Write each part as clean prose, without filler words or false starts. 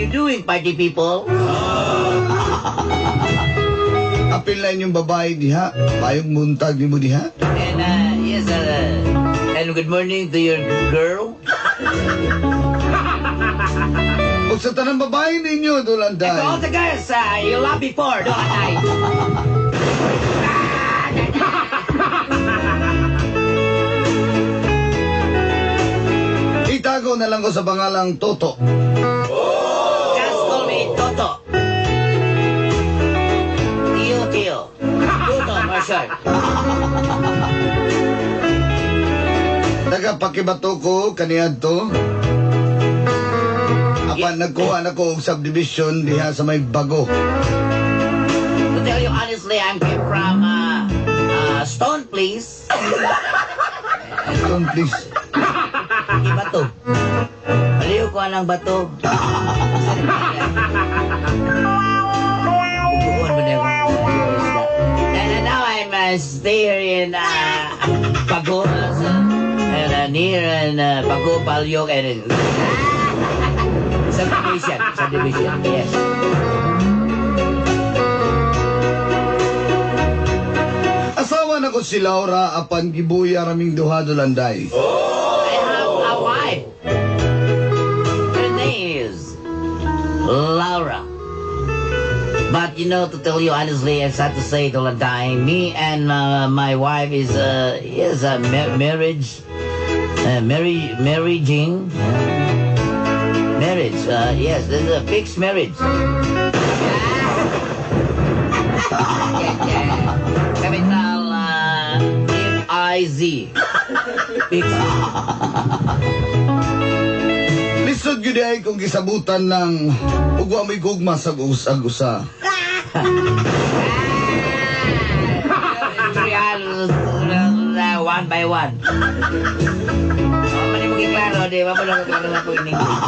you doing, party people? Apil na inyong babae diha. Mayong muntag nimo diha. And yes, and good morning to your girl. Ug sa tanang babae ninyo, And to all Dulanday. the girls you loved before, don't I? Itago na lang ko sa pangalang Toto. Just call me Toto. Tio, Tio. Toto, Marshall. Taga-pakibato ko kaniadto. Apan nagkuha na ko og subdivision diha sa may Bago. To tell you honestly, I'm came from Stone, please. Stone, please. Bato. Aliw ko anang bato. Bubuon ba na akong isda? And now I'm stay here in Bago, and near in Bago, Balyog, and subdivision, subdivision, yes. Asawa na ko si Laura apan gibuya raming duha, Dulanday. I have a wife. Her name is Laura. But you know, to tell you honestly, it's sad to say, Dulanday, me and my wife is a marriage, marrying, marriage. Yes, this is a fixed marriage. Yeah. Capital F I Z. Fixed. Lisod gyud ay kung gisabutan ng ug wa mo'y gugma sa usag usa. One by one. Oh, mali mo klaro, di ba? Wala ko klaro na po in English.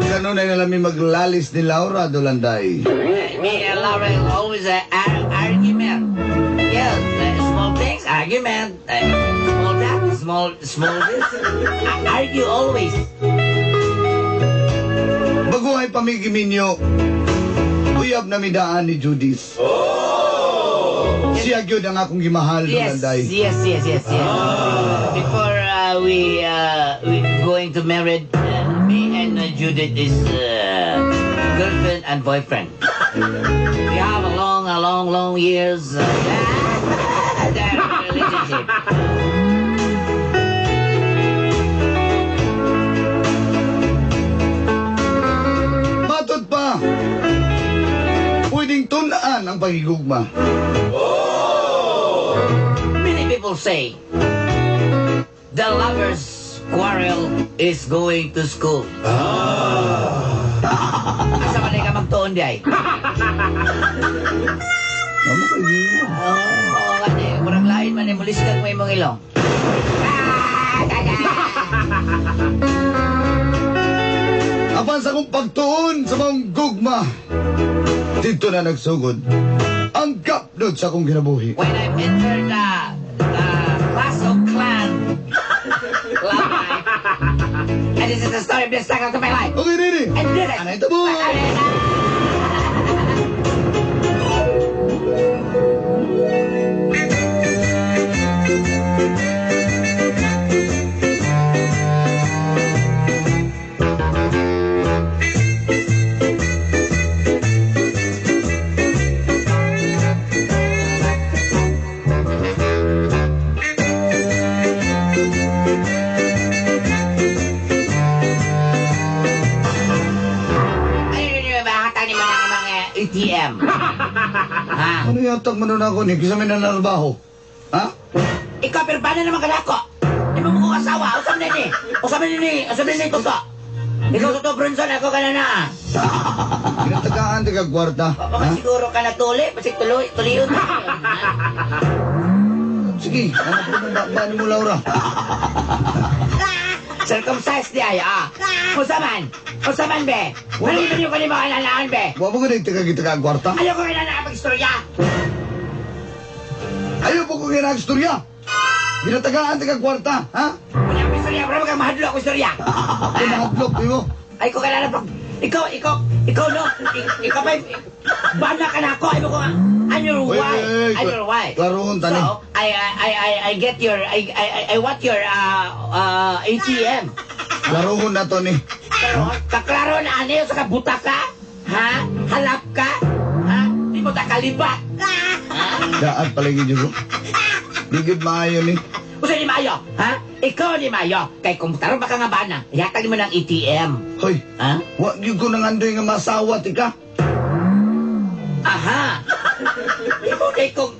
Kanunay na lang mi maglalis ni Laura, Dulanday. Me and Laura is always an argument. Yeah, small things, argument. Small that, small, small this. I argue always. Baguhay pa mi giminyo, uyab na midaan ni Judith. Siya gyud ang akong gimahal, Dulanday. Yes. Before we going to married, me and Judith is girlfriend and boyfriend. We have a long, long years that relationship. Matod pa, pwedeng tun-an ang pagigugma. Many people say the lovers quarrel is going to school. Asa man ka magtuon di ay? Mamo kay giwa. Oo, kani, murag lain man ni mulisgang mo imong ilong. Apan sa akong pagtuon sa maong gugma, dito na nagsugod ang gapnod sa akong kinabuhi. When I entered the class of clan love life, and this is the story of the struggle to my life. Okay, Nini. And did it. Ano ito mo? Ano yun yung mga ni mga ATM? Ha? Ano yatag man nun ako ni? Kisa may nanarbaho. Ha? Ikaw, pero paano naman kanako? Di mo mo asawa? Usam na ni. Usam na ni. Usam na ni, Toto. Ikaw, Toto Bronson, ako ka na na. Ginatagaan taga kwarta. Baka Ha? siguro ka na tuli. Pasig tuloy, tuliyon. Ha? Sige, ano po ba, ba mo, Laura? Circumcised di ay, ah. Usaman. Usaman, be. Wala mo yung kanimo kailangan, be. Wa mo ko na taga kwarta? Ayaw ko kailangan pag-istorya. Ayaw po ko ginag-istorya. Ginatagaan taga kwarta, ha? Wala. Istorya, bro, kang mahadlok ako istorya. Ako nahadlok nimo. Ay ko kailangan pag ikaw no, ikaw pa bana ka na ako, ay mo ko nga. I'm your Oy, wife. oy, oy, I'm your wife. Klarohon tani. So, I get your I want your ATM. Klarohon na to ni. Pero kaklaro na ano sa kabuta ka? Ha? Halap ka? Ha? Di mo ta kalibat. Ha? Daan palagi jud ko. Di gyud maayo ni. Usa ni Mayo, ha? Ikaw ni Mayo, kay kung tarong pa ka nga bana, ihatag mo ng ATM. Hoy, Ha? wa gyud ko nangandoy nga masawat ka. Aha! Imo kay kung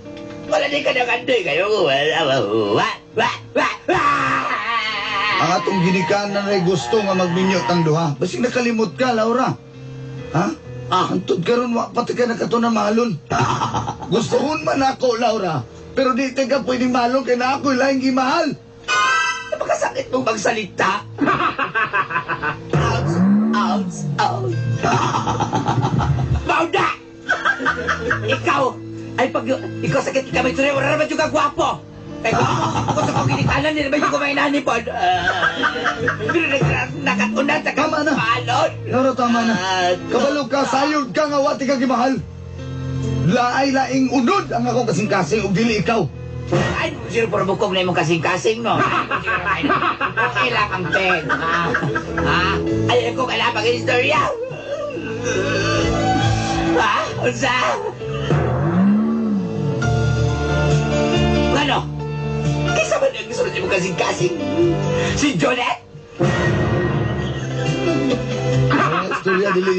wala di ka nangandoy kayo. Wala, wa, wa, wa, wa. Ang atong ginikanan ay gusto nga magminyo tang duha. Basig nakalimot ka, Laura. Ha? Ah. Antod karon wa pati ka nakatunan mahalon. Gustohon man ako, Laura. Pero di ka pwedeng mahalon kay na ako'y laing gimahal. Napakasakit mong magsalita. Ouch, ouch, ouch. Mauda! Ikaw, ay pag, ikaw sakit ka may tsura, wala naman yung kagwapo. Kay gwapo, kung sa kong ginikanan, hindi naman yung kumainani po. Pero nakatunan sa Tama na. kamalon. Laura, tama na. Kabalo ka, sayod ka nga wati ka gimahal. Laay laing unod ang ako kasing-kasing ug dili ikaw. Ay, sino puro bukog na imong kasing-kasing, no? Okay lang ang pen, ha? Ha? Ay, ko kailangan pag-istorya. Ha? Unsa? Ano? Kisa ba nang gusto imong kasing-kasing? Si Jonet? Ang istorya dili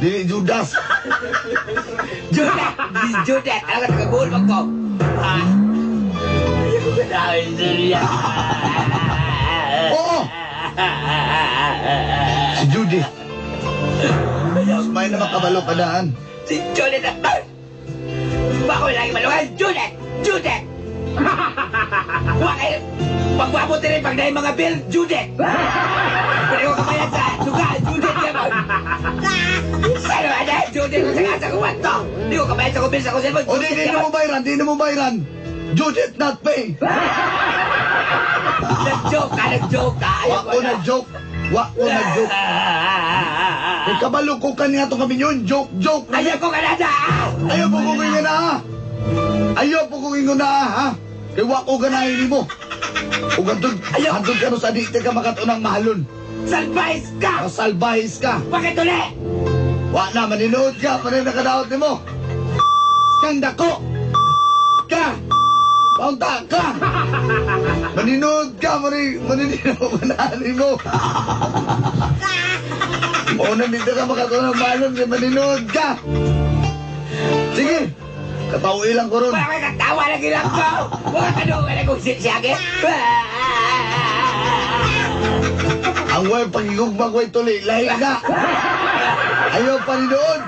dili Judas. Jonet! Si Jonet! Alam ka, nagkabuhol man ko. Ha? Ay, ko kailangan istorya. Oo. Si Judy. May na makabalo ka daan. Si Juliet at Bart! Bako lagi maluhan! Juliet! Juliet! Bakit? Pagwapo rin pag dahil mga bill, Juliet! Pwede ko kabayad sa suga, Juliet yaman! Sana ba na? Juliet kung saka sa kuwanto! Hindi ko kabayad sa kubil sa kusil mo, O di, Juliet di na mo yaman! bayran, di na mo bayran. Judith not pay. Nag-joke ka, nag-joke ka! Wa Ayaw ko na joke. Wa ko na joke. Kay kabalo ko kaniya tong kami yun. Joke, joke. na. Ayaw ko ka na Ayaw po kong ingon na ha. Ayaw po kong ingon na ha. Kay wa ko ganahin nimo. Ug antod, Ayaw. antod ka no sa di ka makatunang mahalon. Salvais ka! Masalbahis ka. Bakit uli? Wa na, maninood ka. Manay nakadaot nimo. Kang dako. Ka. Paunta ka. Maninood ka. Manay, maninood ka nimo. Mauna dito ka makatunang mahalon. Kay maninood ka. Sige. Katawi lang ko ron. Wala kayo katawa na gilang ko! Wala ka doon, wala kong siyage! Ang way pagigugma ko ay tuloy. Lahi na. Ayaw pa ni doon.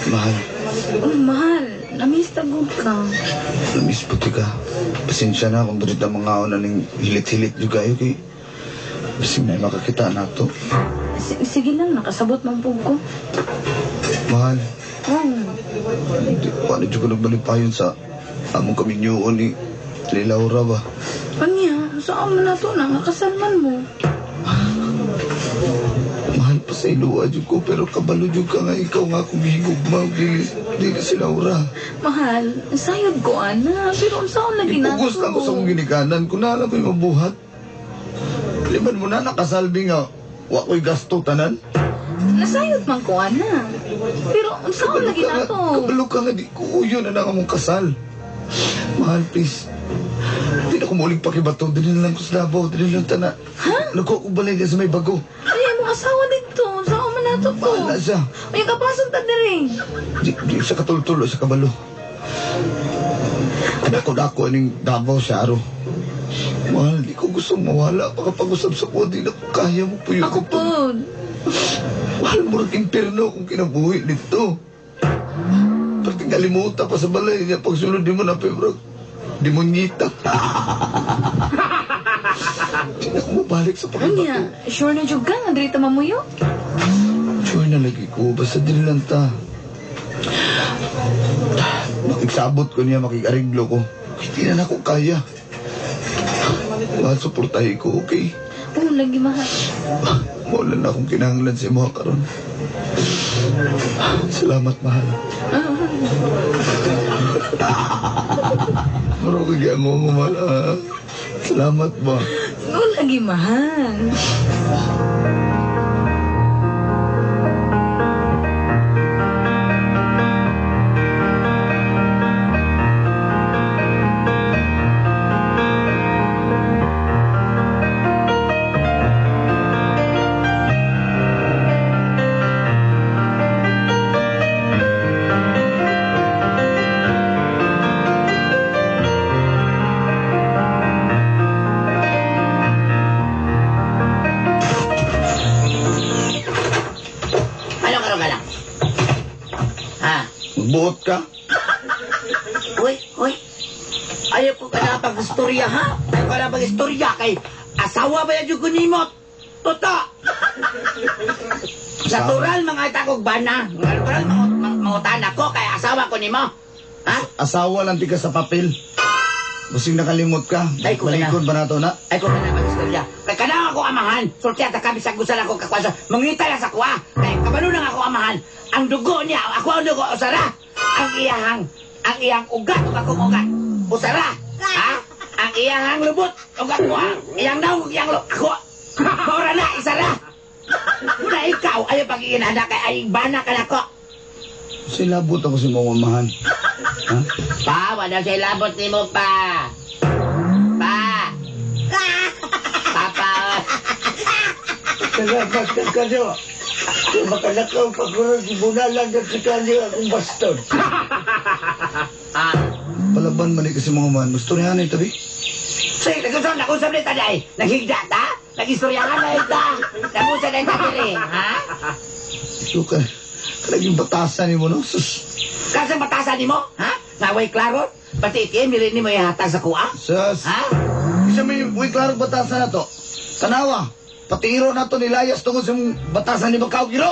Mahal, Oh, mahal. Namiss tagod ka. namiss puti ka. Pasensya na kung ganit ang mga una ning hilit-hilit yung kayo kay. Basing na makakita na to. Sige lang, nakasabot man po ko. Mahal, Oh, hindi, paano dyan ko nagbalipayon sa among kaminyoon ni Laura ba? kanya, saan mo na to na? Nakasalman mo. Mahal pa sa iluwa dyan ko pero kabalo dyan ka nga ikaw nga kung higugma dili, dili si Laura. Mahal, sayod ko, ana. Pero unsaon lagi na Ipugos lang ko sa akong ginikanan kung naalam ko'y mabuhat. Liman mo na nakasalbi nga wa ko'y gasto tanan. Nasayod man ko, ana. Pero unsaon lagi ka na nga, to? kabalo ka nga, di ko uyo na lang among kasal. Mahal, please. Di Di na ko mulig pakibato. Dili na lang ko sa Davao. Dili lang tana. Ha? Nagkuha ko balay sa may bago. Ay, imong asawa dito. Saan man nato to? Bahala siya. Ay, kapasok ta diri. Di siya katultulo sa kabalo. Dako-dako aning Davao sa aro. Mahal, di ko gusto mawala. Pakapag-usap sa ko, di na ko kaya mo puyo. Ako po. Mahal mo rin impirno kung kinabuhi dito. Pati kalimutan pa sa balay niya. Pagsunod di mo na pebro. Demonyita. Di na ako mabalik sa pakibato. Anya, sure na jud ka nga diri ta mamuyo? Sure na lagi ko. Basta di lang ta. Makigsabot ko niya, makikariglo ko. Hindi na ako kaya. Mahal, suportahin ko, okay? Oo, lagi mahal. Wala na akong kinahanglan sa imo karon. Salamat, mahal. Maro ko gyud mo mahal. Ah. Salamat ba? Oo, lagi mahal. Ano karon ka lang? Ha? Magbuot ka? Uy, uy. Ayaw ko ka na pag-istorya, ha? Ayaw ko na pag-istorya kay asawa ba yan yung kunimot? Toto! Natural mga itakog bana. Natural mangutan ako kay asawa ko nimo. Ha? Asawa lang ti ka sa papel. Basing nakalimot ka. Ay, ko na. Balikon ba na to na? Ay ko na pag-istorya. Kay kanang ako amahan. Sulti at kami sa gusan ako kakwasa. Mangita na sa kuha. Kay kabalo nang ako amahan. Ang dugo niya, ako ang dugo, usara. Ang iyang ugat ug akong ugat. Usara. Ha? Ang iyahang lubot ug ako ha. Iyang naong iyang lubot. Ako. Maura na, isara. Una ikaw, ayaw pag-iinana kay ay bana ka nako. Silabot ako sa mga amahan. Ha? Pa, wala siya ilabot ni mo pa. Pa. Papa. Salamat ka kayo. Kung makalakaw pa ko rin, bunalan na si kanyo akong baston. Ah. Palaban man kasi mga amahan. Gusto niya na ito, bi? Sige, nag-usap, nag-usap na ito ay. Naghigda ta? Nag-istoryahan na ito. Nag-usap na ito, diri. Ha? Ito ka. Kanaging batasan ni mo, no? Sus. Kasang batasan ni mo? Ha? Naway klaro? Pati iti, milin ni mo ihatag sa kuha? Sus. Ha? Isa may uy, klaro batasan na to. Tanawa. Pati iro na to nilayas tungkol sa mong batasan ni Macau, giro.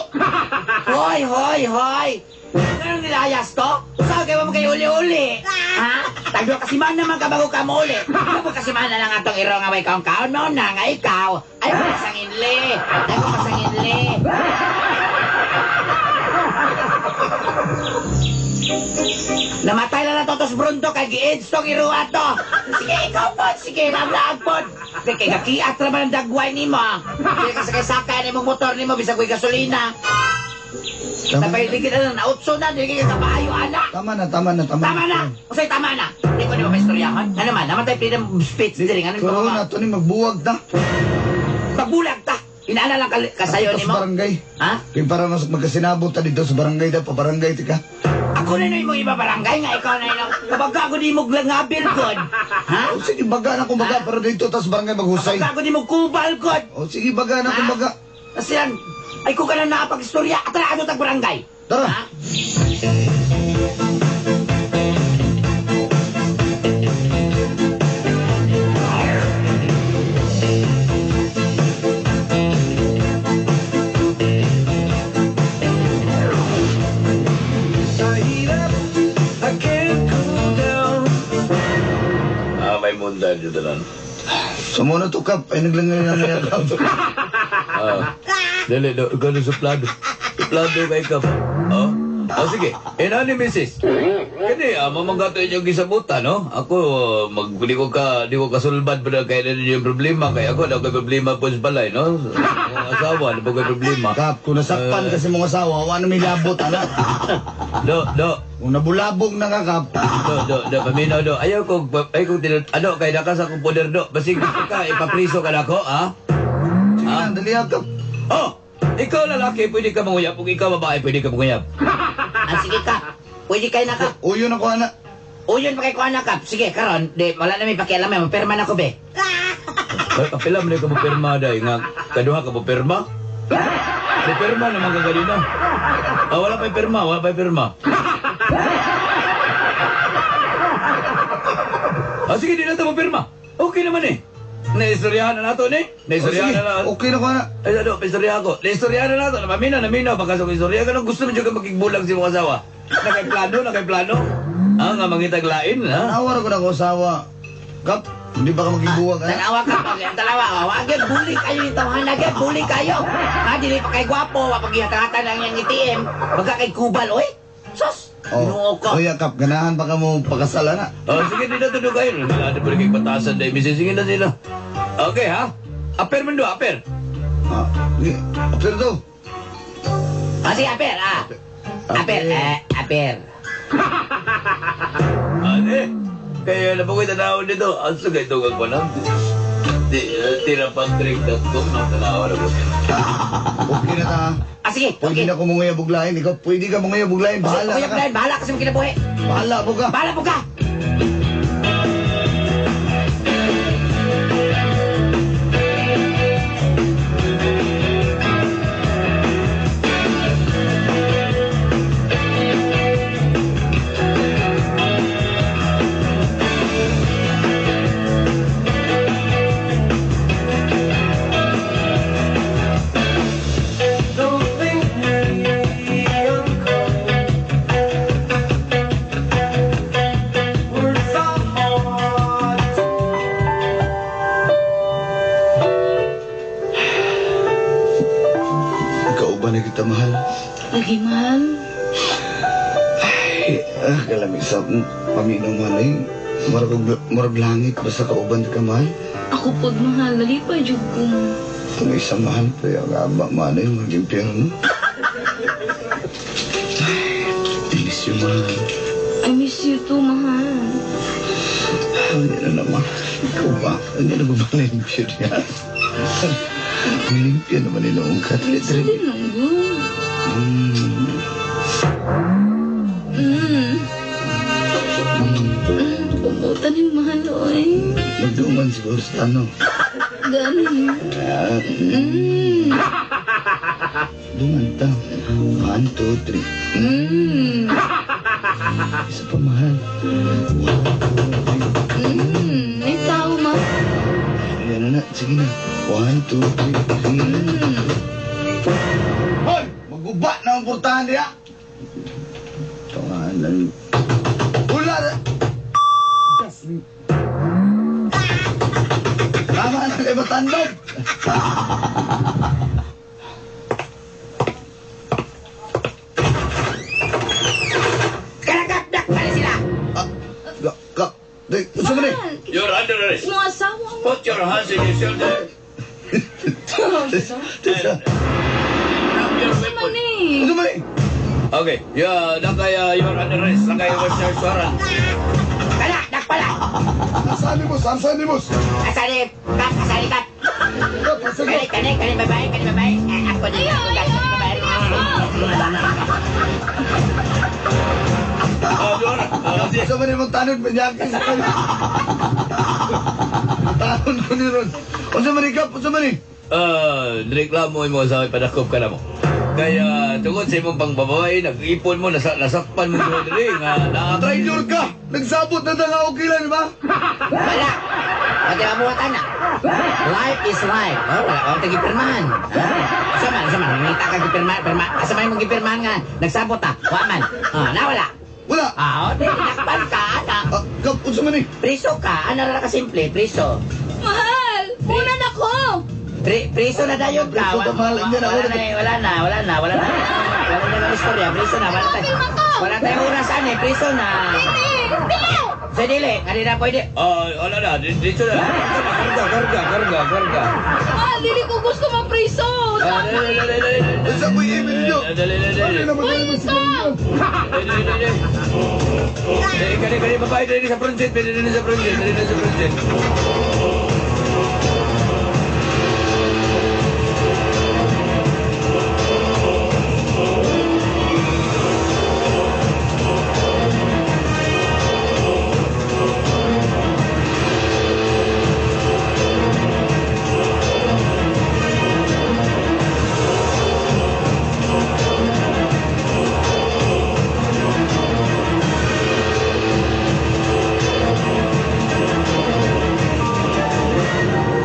Hoy, hoy, hoy! Anong nilayas to? Saan kayo mo kayo uli-uli? Ha? Tagdo kasi man naman ka bago ka mo uli. Bago kasi man na lang atong iro nga may kaon-kaon mo na nga ikaw. Ay ko pasanginli. Ay ko pasanginli. Namatay na na to tos Brundo kay gi-AIDS tong iro ato. Sige, ikaw po. Sige, laglag po. Kay kakiat ra man ang dagway nimo. Sige ka sakay-sakay nimong motor nimo bisag way gasolina. Tama na. Napailigid na lang, nautso na, dili ka kapaayo, anak. Tama na, tama na, tama na. Tama na! Usay, tama na! Hindi ko nimo paistoryahan. Ano man, namatay freedom of speech diri nga Klaro na to ni magbuwag na. Pagbulag ta. Inaana lang kasayo Sa nimo. barangay. Ha? Kaya para mas magkasinabot ta dito sa barangay da, pabarangay tika. Ako na imong iba barangay nga ikaw na ino. Kabaga ko di mo ngabil god. Ha? O sige, baga na kumbaga para dito ta sa barangay maghusay. Kabaga ko di mo kubal god. O sige, baga na Ha? kumbaga. Kasi yan, ay ko ka na nakapag-istorya. Atara, ano tag barangay? Tara. Ha? Ah, may mundan dito lang. So muna to kap, ay naglangay na nga kap. Ah. Dili, do, gano'n suplado. Suplado kay ka ba? Oh? Oh, sige. Eh, nani, misis? Kani, mamanggato inyong gisabutan, no? Ako, mag, di ko kasulbad pa na kaya na ninyo yung problema. Kaya ako, na problema po sa balay, no? Mga asawa, na po kayo problema. Kap, kung nasakpan kasi mong asawa, wala may labot, anak. Do, do, Kung nabulabog na ka, Kap. do, do, do, paminaw, do. Ayaw ko, ayaw ko, tinod, ano, kaya nakas akong poder, do. Basig gusto ka, ipapriso ka na ako, ha? Sige na, dali ah, Kap. Oh! Ikaw lalaki, pwede ka manguyab. Kung ikaw babae, pwede ka manguyab. Ah, sige ka. Pwede kayo na ka. Uyo na ko, anak. Uyon pa kay kuha na ka. Sige, karon, di, wala na may pakialam. Eh. Mapirma na ko, be. Ay, kapila mo na ka mopirma day nga kaduha ka mopirma. Mopirma naman ka ganina. Ah, wala pa'y pirma, wala pa'y pirma. Ah, sige, di na ito mopirma. Okay naman eh. Naistoryahan na nato ni. Oh, Naistoryahan sige, na nato. okay na ko, anak. Ay, ano, istorya ako. Naistoryahan na nato. Namina, namina. Baka sa istorya ka gusto mo dyan ka makigbulag si mong asawa. Nakay plano, nakay plano. Ah, nga mangitag lain, ha? Nawar ko na ko asawa. Kap, hindi ba ka magibuwag, anak? Tanawa ka pag tanawa. Wag buli kayo ni tawhana, gyud buli kayo. Ha, dili pa kay gwapo, wa pag gihatahatan ang iyang ATM. Baga kay kubal, oy. Sus, Ginoo ka. Kuya, Kap, ganahan pa ka mo pakasal, anak. Oh, sige, di na tunog kayo. Wala na pa rin kay batasan dahil. Misis, sige na sila. Okay, ha? Aper man do, aper. Ah, sige. Pero to. Ah, sige, aper, ah. Aper, eh, aper. Ano eh? Kaya na po kayo tanawon dito. Ang sagay ito kang panang. Di, tirapatrick.com na tanawa na po. Okay na ta. Ah, sige, Pwede okay. na ko monguyab og lain. Ikaw, pwede ka monguyab og lain. Bahala Kuya ka. Brian, bahala ka sa mga kinabuhi. Bahala po ka. Bahala po ka. Don't think me unkind. Words are hard to Ikaw ba na kita mahal? Lagi, mahal. Ay, ah, kalami sa akong paminaw mahal eh. Murag langit basta kauban ka mahal. Ako pod, mahal. Nalipay jud ko. Itong isang mahal pa yung aba mahal eh, maging impyerno. Ay, I miss you mahal. I miss you too, mahal. Ah, hindi na naman. Ikaw ba? Hindi na ba malimpyo niya? Malimpyo naman niloong ka. Dali, Sa dali. din lang, good. Mm. Mm. Pumutan yung mahal, oy. Magduman siguro sa ano. Ganin. Ah, Mm. duman ta. 1, 2, 3. Mm. Isa pa mahal. 1, 2, 3. Mm. May tao, mahal. Ayan na na. Sige na. 1, 2, 3. Mm. Hoy! Maguba na ang portahan niya! Pangalan. Wala na! Das. Tama na kay Matandog! Kalagap, dak, pala sila. Ah, ga, ga, di, unsa man eh? Mahal. You're under arrest. Mga asawa mo. Put your hands in your shoulder. Tisa, Drop your Sa man weapon. eh. unsa man eh? Okay, yeah, nakaya, you're under arrest. Nakaya was search warrant. Kala, dak pala. Asani mo, asani mo. Asali, kap, asali, kap. Kap, asani. Kani, kani, kani, babae, kani, babae. Eh, ako din, Ayaw, ako, ayaw, kani, babae. Ah, you're, ah, Unsa man imong tanod manyaki sa kayo. Tanod ko ni Ron. Unsa man eh, Kap? Unsa man eh? Ah, reklamo mo sa padakop ka na mo. Kaya tungod sa imong pangbabae, nag-ipon mo, nasakpan mo doon diri nga naa Traidor ka! Nagsabot na ta nga okay lang, di ba? Wala. Pati mabuhatan na. Life is life. Oh, wala kang tagipirmahan. Sa man, sa man, mangita ka gipirmahan, pirma. Asa man imong gipirmahan nga nagsabot ah. Wa man. Ah, nawala. Wala! Ah, oh, di nakpan ka ana. Ah, Kap, unsa man eh? Priso ka, ana ra ka simple, priso. Mahal! Punan ako! Priso na dayon ka. Priso ka, mahal. Hindi na, Wala wala na, wala na, wala na, wala na. Wala na lang istorya, priso na. Wala tayo. Apil man ka. Wala tayong oras ani, priso na. Dili! Dili! Sa dili, kanina pwede. Ah, wala na. Dito na. Karga, karga, karga, karga. Ah, dili ko gusto mapriso. Ah, dali, dali, dali, dali. Unsa mo email ninyo? Dali, dali, dali. Ano naman Uy, tayo ikaw! sigarilyo? Dali, dali, dali. Dali, kani, kani, babae, dali sa front seat, dali, dali sa front seat, dali sa front seat.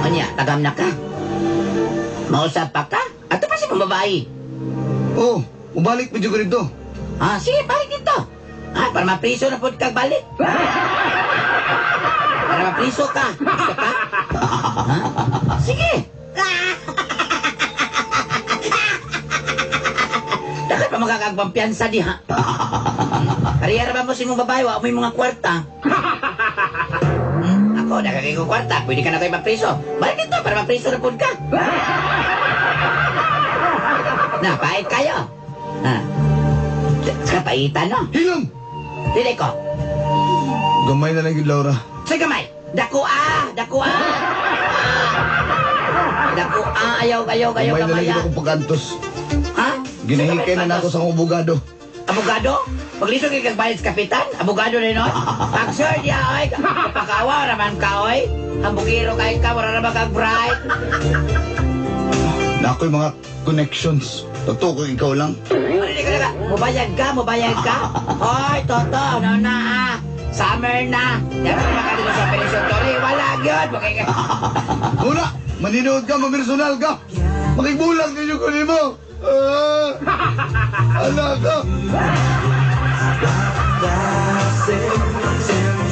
Onya, tagam na ka. Mausap pa ka? Ato pa si mong babae. Oh, ubalik medyo ko dito. Ah, sige, balik dito. Ah, para mapriso na pud kag balik. Para mapriso ka. Gusto ka? Ha? Sige. Dapat pa magkakagpampiyansa diha. Kariyera ba mo si mong babae? Wa mo yung mga kwarta. Ako, nakakay ko kwarta. Pwede ka na tayo mapriso. Balik dito para mapriso na pud ka. Na, pait kayo. Ha? Sa paitan, no? Hilom! Dili ko. Gamay na lang yun, Laura. Sa gamay. Dako ah! Dako ah! Ah! Dako ah! Ayaw, ayaw, ayaw, Gamay na lang gamay yun ah. akong pag-antos. Ha? Ginahikay na nako sa akong abogado. Abogado? Paglisod kay kagbayad sa kapitan? Abogado na yun, oy? Pag sir, diya, oy. Pakawa raman ka, oy. Hambugiro kay ka, wala naman kag bright. Na ako'y mga connections. Totoo ko ikaw lang. Ano di ka na? Mubayad ka, mubayad ka. Hoy, Toto, ano na ah. Summer na. Dapat makadito sa Operation Tori. Wala gyud. Okay ka. Muna! Maninood ka, mamersonal ka! Makigbulang ninyo ko nimo! Ah, anak ka!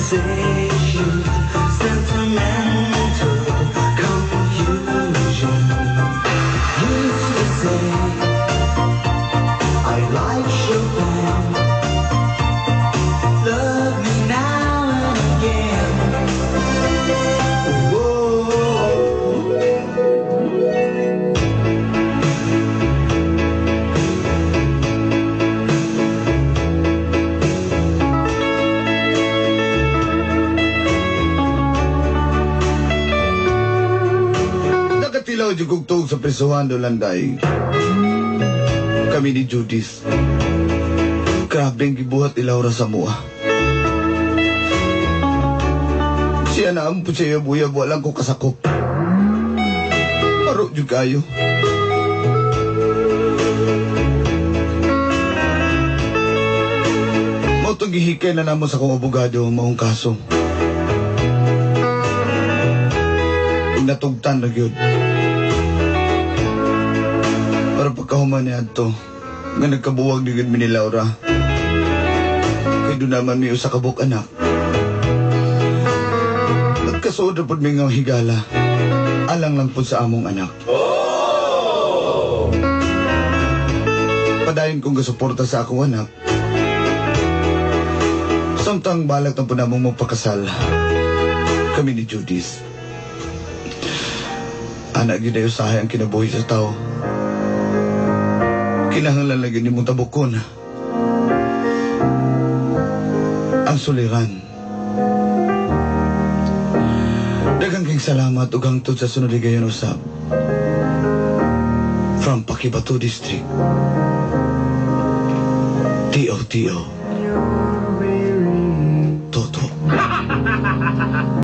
Sensation, sentimental confusion. Used to say, I like Chopin. Love me now and again. Whoa. Nakatilaw jud kog tuog sa prisuhan Dolanday. Kami ni Judith. Grabe ang gibuhat ni Laura sa mua. Siya na ang siya buyab, walang ko kasakop. Maro jud kayo. Mao tong gihikay na namo sa akong abogado maong kaso. Ug natugtan na gyud. Pero pagkahuman ni adto, nga nagkabuwag ni gud mi ni Laura. Kay doon naman mi usa ka buok anak. Nagkasuod na pud mi nga higala. Alang lang pud sa among anak. Padayon kong gasuporta sa akong anak. Samtang balak na po namong magpakasal. Kami ni Judith. Anak gyud ay usahay ang kinabuhi sa tao. Kinahanglan lang yun imong tabukon. Ang suliran. Daghang king salamat ug hangtod sa sunod higayon usab. From Paquibato District. T.O.T.O. Toto.